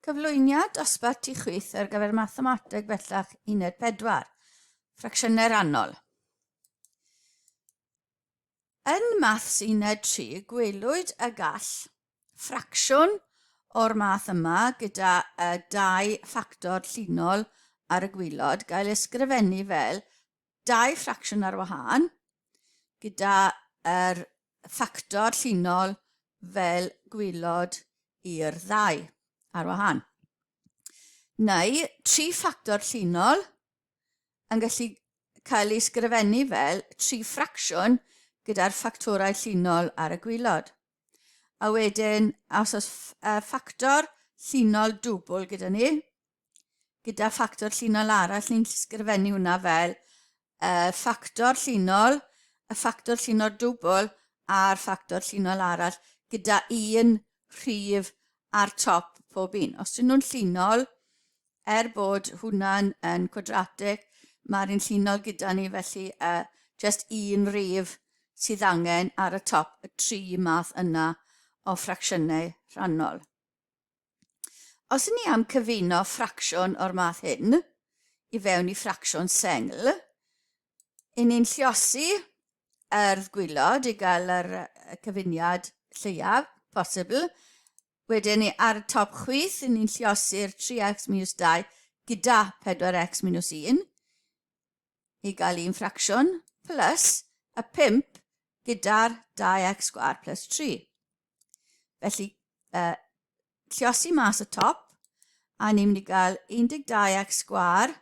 Cyflwyniad dosbarth tu chwith ar gyfer Mathemateg Bellach Uned 4, Ffracsiynau Rhannol. Yn Maths Uned 3, gwelwyd y gall ffracsiwn o'r math yma gyda y dau ffactor llinol ar y gwylod gael ei ysgrifennu fel dau ffracsiwn ar wahân gyda yr ffactor llinol fel gwylod i'r ddau ar wahân. Neu tri ffactor llinol yn gallu cael ei sgrifennu fel tri ffracsiwn gyda'r ffactorau llinol ar y gwylod. A wedyn, os oes ffactor llinol dwbl gyda ni, gyda ffactor llinol arall, ni'n sgrifennu hwnna fel uh, ffactor llinol, y ffactor llinol dwbl a'r ffactor llinol arall gyda un rhif ar top pob un. Os dyn nhw'n llinol, er bod hwnna'n yn cwadratig, mae'r un llinol gyda ni, felly uh, just un rhif sydd angen ar y top y tri math yna o ffracsiynau rhannol. Os ni am cyfuno ffracsiwn o'r math hyn i fewn i ffracsiwn sengl, i ni'n lliosi yr gwylod i gael yr cyfuniad lleiaf posibl. Wedyn ni ar y top chwith, i ni'n lliosi'r 3x minus 2 gyda 4x minus 1 i gael un ffracsiwn plus y 5 gyda'r 2x sgwâr plus 3. Felly, uh, lliosi mas y top, a ni'n mynd i gael 12x sgwâr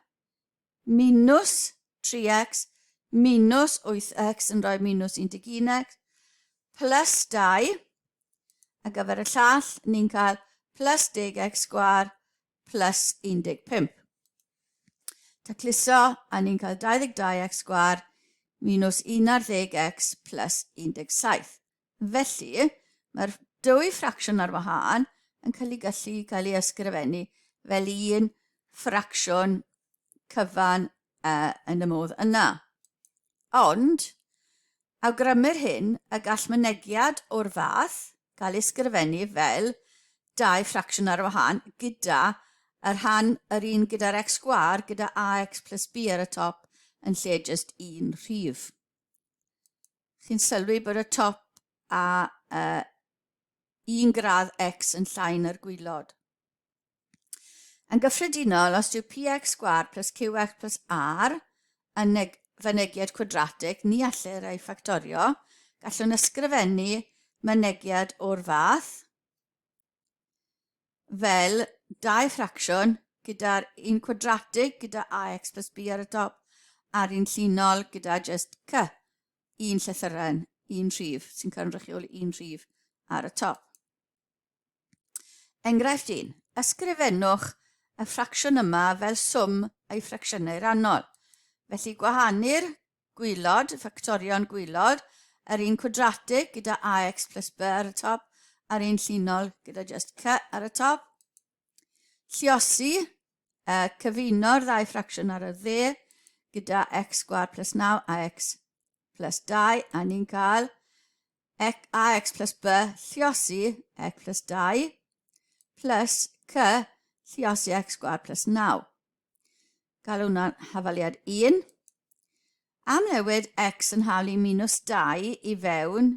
minus 3x minus 8x yn rhoi minus 11x plus 2. Ar gyfer y llall, ni'n cael plus 10x sgwâr plus 15. Tacluso, a ni'n cael 22x sgwâr minus 11x plus 17. Felly, mae'r dwy ffracsiwn ar wahân yn cael ei gallu cael ei ysgrifennu fel un ffracsiwn cyfan uh, yn y modd yna. Ond, awgrymir hyn y gall mynegiad o'r fath gael ei ysgrifennu fel dau ffracsiwn ar wahân gyda y rhan yr un gyda'r x sgwâr gyda ax plus b ar y top yn lle jyst un rhif. Chi'n sylwi bod y top a uh, un gradd x yn llai na'r gwylod. Yn gyffredinol, os yw px sgwâr plus qx plus r yn fynegiad cwadratig, ni allir ei ffactorio, gallwn ysgrifennu mynegiad o'r fath fel dau ffracsiwn gyda'r un cwadratig gyda ax plus b ar y top a'r un llinol gyda just c, un llythyren, un rhif, sy'n cynrychioli un rhif ar y top. Enghraifft 1. Ysgrifennwch y ffracsiwn yma fel swm ei ffracsiynau rannol. Felly gwahanu'r gwylod, ffactorion gwylod, yr un cwadratig gyda ax plus b ar y top, a'r un llinol gyda just c ar y top. Lliosi, uh, cyfuno'r ddau ffracsiwn ar y dde gyda x sgwar plus 9 a x plus 2, a ni'n cael ax plus b lliosi x plus 2 plus c lliosi x sgwar plus 9. Gael hwnna'n hafaliad 1. Am newid x yn hawl i minus 2 i fewn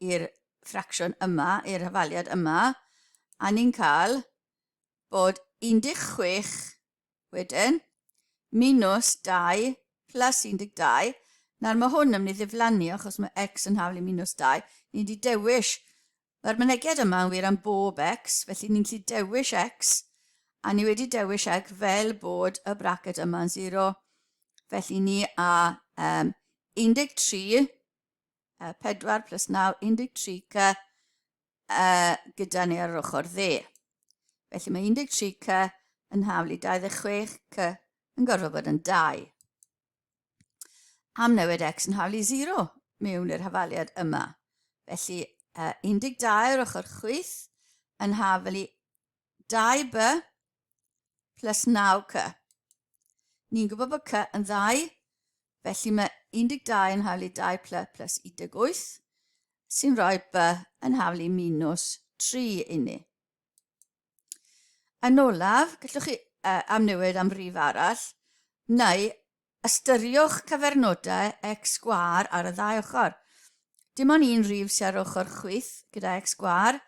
i'r ffracsiwn yma, i'r hafaliad yma, a ni'n cael bod 16 wedyn minus 2 plus 12. Nawr mae hwn yn mynd i ddiflannu achos mae x yn hawl i minus 2. Ni wedi dewis Mae'r mynegiad yma yn wir am bob x, felly ni'n gallu dewis x, a ni wedi dewis x fel bod y bracet yma'n 0. Felly ni a um, 13, uh, 4 plus 9, 13 c uh, gyda ni ar yr ochr dde. Felly mae 13 c yn haflu i 26 c yn gorfod bod yn 2. Am newid x yn haflu 0 mewn i'r hafaliad yma. Felly, uh, 12 ar ochr chwith yn haflu 2b plus 9c. Ni'n gwybod bod c yn ddau, felly mae 12 yn haflu 2 pl plus 18, sy'n rhoi b yn haflu minus 3 i ni. Yn olaf, gallwch chi uh, amnewid am rif arall, neu ystyriwch cyfernodau x sgwâr ar y ddau ochr. Dim ond un rif sydd ar ochr chwith gyda x sgwâr,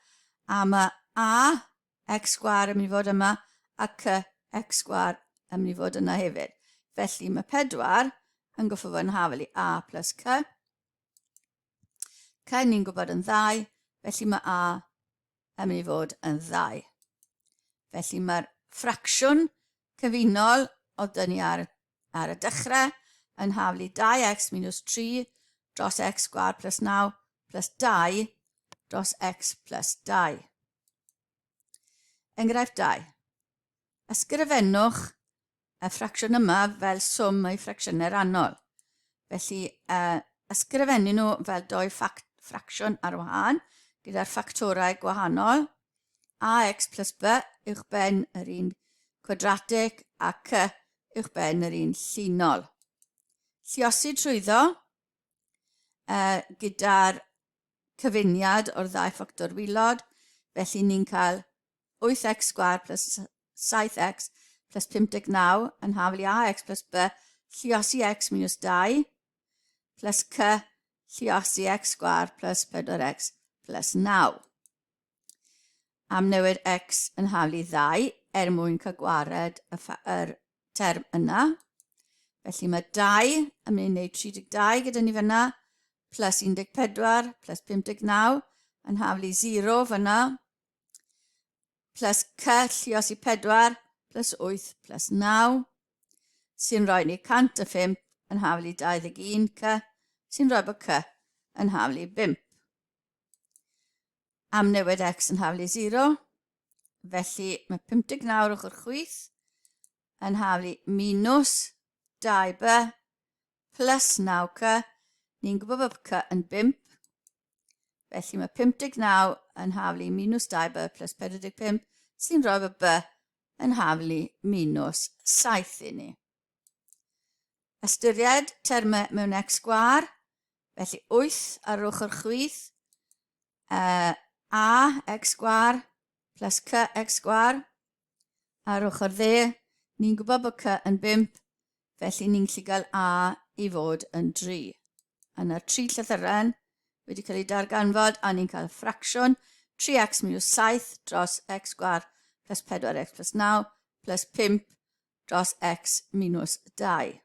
a mae a x sgwâr yn mynd i fod yma a c x sgwâr yn mynd i fod yna hefyd. Felly mae 4 yn goffo fod yn hafel i a plus c. C ni'n gwybod yn ddau, felly mae a yn mynd i fod yn ddau. Felly mae'r ffracsiwn cyfunol oedd dyn ni ar, ar y dechrau yn haflu 2x minus 3 dros x sgwâr plus 9 plus 2 dros x plus 2. Enghraifft 2. Ysgrifennwch y ffracsiwn yma fel swm o'i ffracsiynau rannol. Felly, uh, ysgrifennu nhw fel doi ffracsiwn ar wahân gyda'r ffactorau gwahanol. ax plus b uwch ben yr un cwadratig a c uwch ben yr un llinol. Lliosi trwyddo uh, gyda'r cyfuniad o'r ddau ffactor wylod, felly ni'n cael 8x sgwâr plus 7x plus 59 yn hafal i ax plus b lluosi x minus 2 plus c lluosi x sgwâr plus 4x plus 9. Am newid x yn hafal i 2 er mwyn cael gwared y, yr term yna. Felly mae 2 yn mynd i wneud 32 gyda ni fyna, plus 14 plus 59 yn haflu 0 fyna, plus c llios i 4 plus 8 plus 9, sy'n rhoi ni 105 yn haflu 21 c, sy'n rhoi bod c yn haflu 5. Am newid x yn haflu 0, felly mae 59 ar ochr chwith yn haflu minus 2b plus 9c. Ni'n gwybod bod c yn 5, felly mae 59 yn haflu minus 2b plus 45, sy'n rhoi bod b yn haflu minus 7 i ni. Ystyried termau mewn x sgwâr, felly 8 ar ochr chwith, uh, a x sgwâr plus c x sgwâr, ar ochr dde, ni'n gwybod bod c yn 5, felly ni'n gallu gael a i fod yn 3. Yna'r tri llythyren wedi cael ei darganfod a ni'n cael ffracsiwn 3x minus 7 dros x sgwâr plus 4x plus 9 plus 5 dros x minus 2.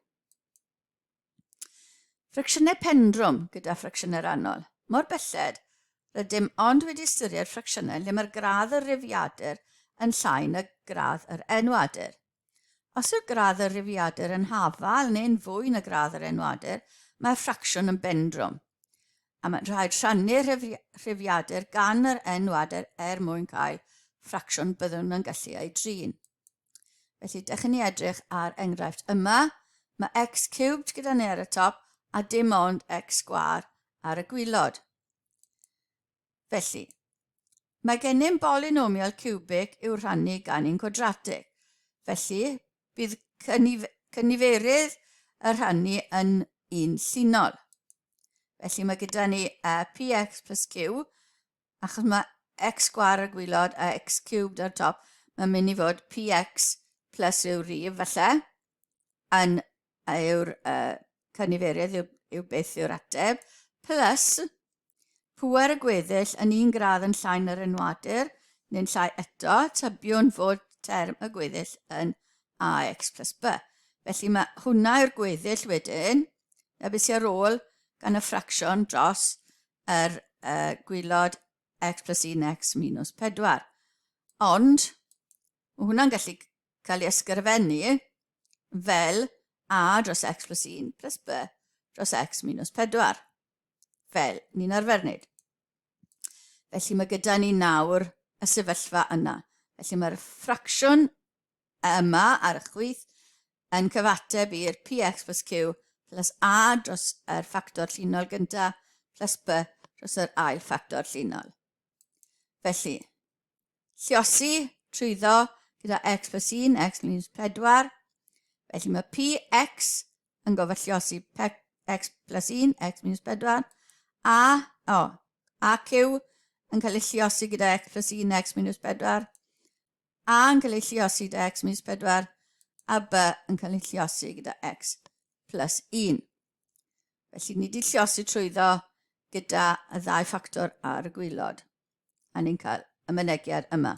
Ffracsiynau pendrwm gyda ffracsiynau rannol. Mor belled, rydym ond wedi ystyried ffracsiynau lle mae'r gradd yr rifiadur yn llai na gradd yr enwadur. Os yw gradd y rifiadur yn hafal neu'n fwy na gradd yr enwadur, mae'r ffracsiwn yn bendrwm. A mae'n rhaid rhannu'r rhifiadur gan yr enwadur er mwyn cael ffracsiwn byddwn yn gallu ei drin. Felly, dechrau ni edrych ar enghraifft yma. Mae x cubed gyda ni ar y top a dim ond x sgwâr ar y gwylod. Felly, mae gennym bolynomial cubic i'w rhannu gan un cwadratig. Felly, bydd cyniferydd y rhannu yn un llinol. Felly mae gyda ni uh, px plus q achos mae x sgwâr ar gwylod a x cubed ar top, mae'n mynd i fod px plus rhyw rif falle, yn yw'r uh, cyniferydd yw, yw beth yw'r ateb, plus pŵer y gweddill yn un gradd yn llai na'r enwadur, neu'n llai eto, tybiwn fod term y gweddill yn ax plus b. Felly mae hwnna yw'r gweddill wedyn, na beth sy'n ar ôl gan y ffracsiwn dros yr uh, gwylod x plus 1x minus 4. Ond, mae hwnna'n gallu cael ei ysgrifennu fel a dros x plus 1 plus b dros x minus 4, fel ni'n arfer wneud. Felly mae gyda ni nawr y sefyllfa yna. Felly mae'r ffracsiwn yma ar y chwith yn cyfateb i'r px plus q plus a dros yr ffactor llinol gyntaf plus b dros yr ail ffactor llinol. Felly, lliosi trwyddo gyda x plus 1, x minus 4. Felly mae px yn gofod lliosi x plus 1, x minus 4, a, o, a q yn cael ei lliosi gyda x plus 1, x minus 4, A yn cael ei lliosi gyda x minus 4 a B yn cael ei lliosi gyda x plus 1. Felly ni wedi lliosi trwyddo gyda y ddau ffactor ar y gwylod. A ni'n cael y mynegiad yma.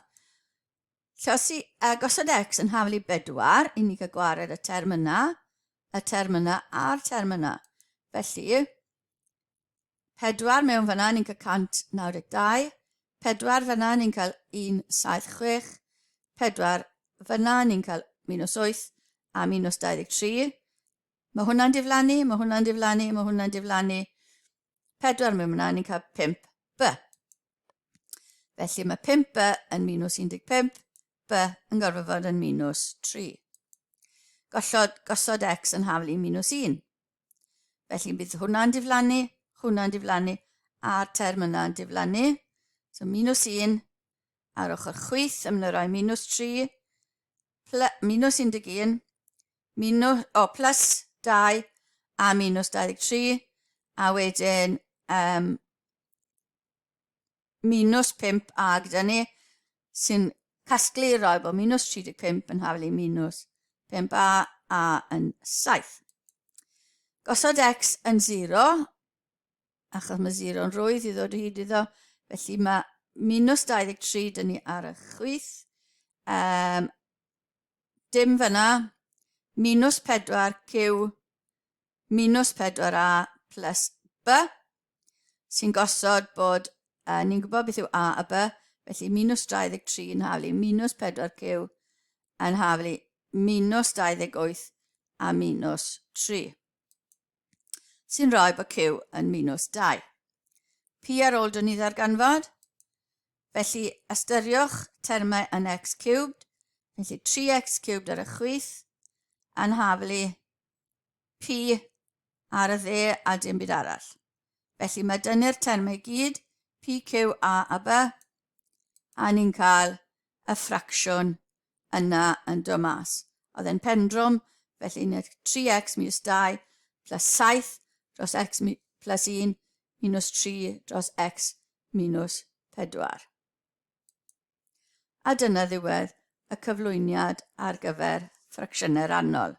Llosi, a gosod x yn hafal i bedwar, i ni cael gwared y term yna, y term yna a'r term yna. Felly, 4 mewn fyna, ni'n cael 192, 4 fyna, ni'n cael 176, 4 fyna, ni'n cael minus 8 a minus 23. Mae hwnna'n diflannu, mae hwnna'n diflannu, mae hwnna'n diflannu. 4 mewn fyna, ni'n cael 5 b. Felly mae 5b yn minus 15, b yn gorfod fod yn minus 3. Gollod, gosod x yn haflu minus 1. Felly bydd hwnna'n diflannu, hwnna'n diflannu, a'r term yna'n diflannu. So minus 1 ar ochr chwith yn mynd roi minus 3, pl, minus 11, minus, o, plus 2 a minus 23, a wedyn um, minus 5 a gyda ni, sy'n casglu i roi bod minus 35 yn haflu minus 5a a yn 7. Gosod x yn 0, achos mae 0 yn rwydd i ddod o hyd iddo, felly mae minus 23 dyn ni ar y chwith, um, dim fyna, minus 4 q minus 4a plus b, sy'n gosod bod, uh, ni'n gwybod beth yw A a B, felly minus 23 yn haflu minus 4Q yn haflu minus 28 a minus 3. Sy'n rhoi bod Q yn minus 2. P ar ôl dyn ni ddarganfod. Felly ystyriwch termau yn x cubed, felly 3x cubed ar y chwith, yn haflu P ar y dde a dim byd arall. Felly mae dynnu'r termau i gyd, P, Q, A a B, a ni'n cael y ffracsiwn yna yn dod mas. Oedd e'n pendrwm, felly ni'n 3x minus 2 plus 7 dros x plus 1 minus 3 dros x minus 4. A dyna ddiwedd y cyflwyniad ar gyfer ffracsiynau rhannol.